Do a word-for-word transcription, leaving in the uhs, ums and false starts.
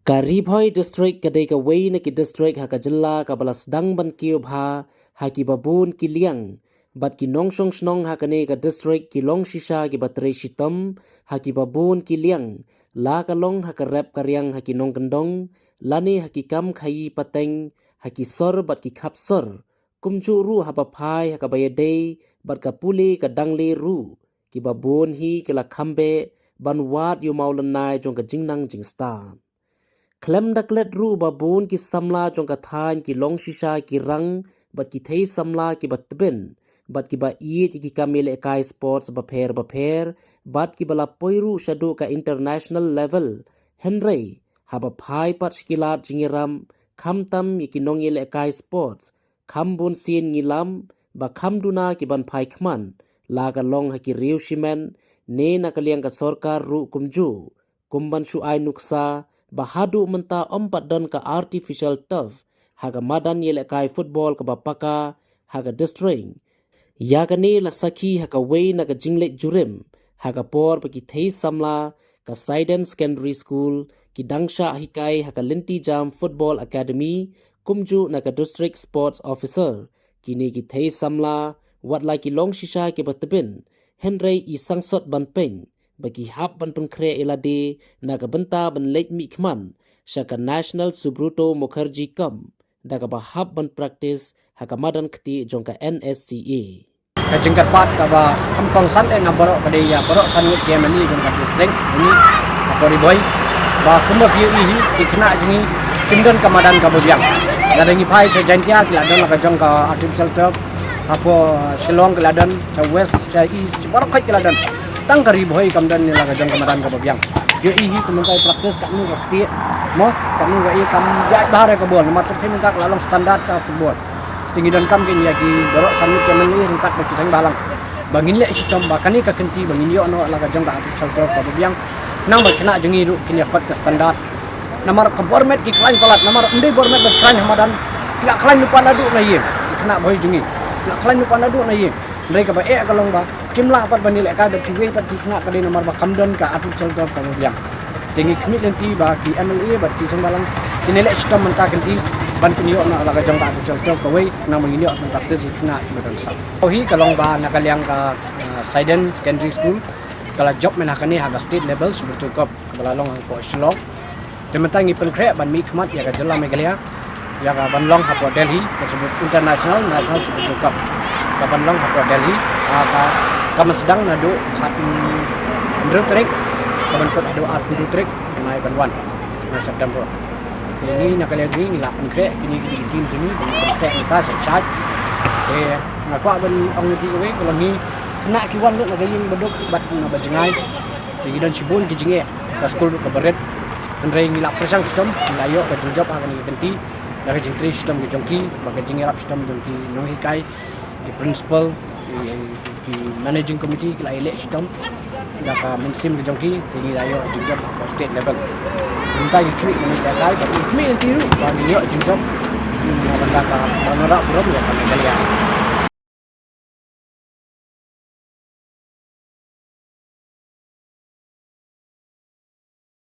Ka Ri Bhoi District ka dei kawei na ki district ha ka jylla kaba la sdang ban kiew bha ha kiba bun ki liang, bad ki nongshong shnong ha kane ka district ki long shisha kiba trei shitom ha kiba bun ki liang, la ka long ha ka rep ka riang ha ki nongkyndong, lane ha ki kam khaii pateng, ha ki sor bad ki khap sor, kumjuh ruh haba phai ha kaba ïadei bad ka pule ka dangle ruh, kiba bun hi ki la kham beh ban wad ïa u mawlynnai jong ka jingnang jingstad. Khlem da klet ruh ba bun ki samla jong ka thaiñ ki long shisha ki rang bad ki thei samla kiba tbit bad kiba ïeit ïa ki kam ïalehkai sports bapher bapher bad kiba la poi ruh shaduh ka international level. Hynrei haba phai pat sha ki lad jingïarap, khamtam ïa ki nongïalehkai sports, kham bun sien ngi lam ba kham duna ki ban phai khmat, la ka long ha ki riew shimet ne na ka liang ka sorkar ruh kumjuh, kum ban shu ai nuksa ba haduh mynta ym pat don ka artificial turf ha ka madan ïalehkai football kaba paka ha ka district. Ïa kane la sakhi ha kawei na ka jingleit jurip ha ka por ba ki thei samla ka Saiden Secondary School ki dang shah hikai ha ka Lynti Jam Football Academy, kumjuh na ka District Sports Officer. Kine ki thei samla, wat la ki long shisha kiba tbit, hynrei i sangsot ban pyn ba ki hap ban pynkhreh ïalade na ka bynta ban leit mih khmat sha ka National Subroto Mukherjee Cup da kaba hap ban practice ha ka madan kti jong ka N S C A. Ka jingkyrpad kaba kham kongsan eh na baroh ka dei ïa baroh san ngut ki M L A jong ka district jong ngi, ka Ri Bhoi, ba kumba phi ïohi hi, ki khynnah jong ngi kim don ka madan kaba biang. Lada ngi phai sha Jaintia ki la don la ka jong ka artificial turf, hapoh Shillong ki la don, sha West, sha East, sha baroh khoit ki la don. Tang ka Ri Bhoi kam don la ka jong ka madan kaba biang. Ïohi hi kumba ka practice katno ka kti, mo, katno ka ïa kam ïaid bha re ka bol, namar ka thei mynta ka la long standard ka football. Te ngi donkam kein ïa ki baroh san ngut ki M L A ryngkat bad ki seng bhalang ba ngin leh shitom ba kane ka kynti ba ngin ïoh noh la ka jong ka artificial turf kaba biang. Nang ba khynnah jong ngi ruh kin ïa kot ka standard. Namar ka bor met ki khlaiñ palat, namar ym dei bor met ba khlaiñ ha madan. Ki la khlaiñ lypa naduh na ïing, ki khynnah Bhoi jong ngi. Ki la khlaiñ lypa naduh na ïing. Hynrei kaba eh ka long ba kim lah pat ban ïalehkai bad kiwei pat ki khynnah ka dei namar ba kam don ka artificial turf kaba biang. Te ngi khmih lynti ba ki M L A bad ki seng bhalang kin ïaleh shitom mynta kynti ban kin ïoh noh la ka jong ka artificial turf kawei, nang ba ngin ïoh ban practice ïa ki khynnah kiba don sap. Hi ka long ba na ka liang ka, uh, Saiden Secondary School ka la jop mynta kane ha ka state level Subroto Cup kaba la long hapoh Shillong. Te mynta ngi pynkhreh ban mih khmat ïa ka jylla Meghalaya, ïa ka ban long hapoh Delhi, ka Subroto International National Subroto Cup ka ban long hapoh Delhi. Ha ka, ka ban sdang naduh khat, mm, hynriew tarik, ka ban kut haduh arphew hynriew tarik, nai ban wan, nai September. Te ngi na ka liang jong ngi ngi la pynkhreh kine ki team jong ngi, ngi pynkhreh mynta sa shait. Te nga kwah ban ong ïa phi kawei ka long ngi khynnah ki wan lut na ka ïing baduk bad na ba jngai. Te ngi don shibun ki jingeh, ka skul ruh kaba rit. Hynrei ngi la pyrshang shitom, ngi la ïoh ka jingjop ha kane ka kynti da ka jingtrei shitom ka jong ki bad ka jingïarap shitom jong ki nonghikai, ki principal, ki, ki managing committee ki la ïaleh shitom da ka mynsiem ka jong ki, te ngi la ïoh jingjop ha state level. Mynta ngi khmih mynta ka, ngi khmih lynti ruh ba ngin ïoh jingjop na bynta ka ban wanrah burom ïa ka Meghalaya.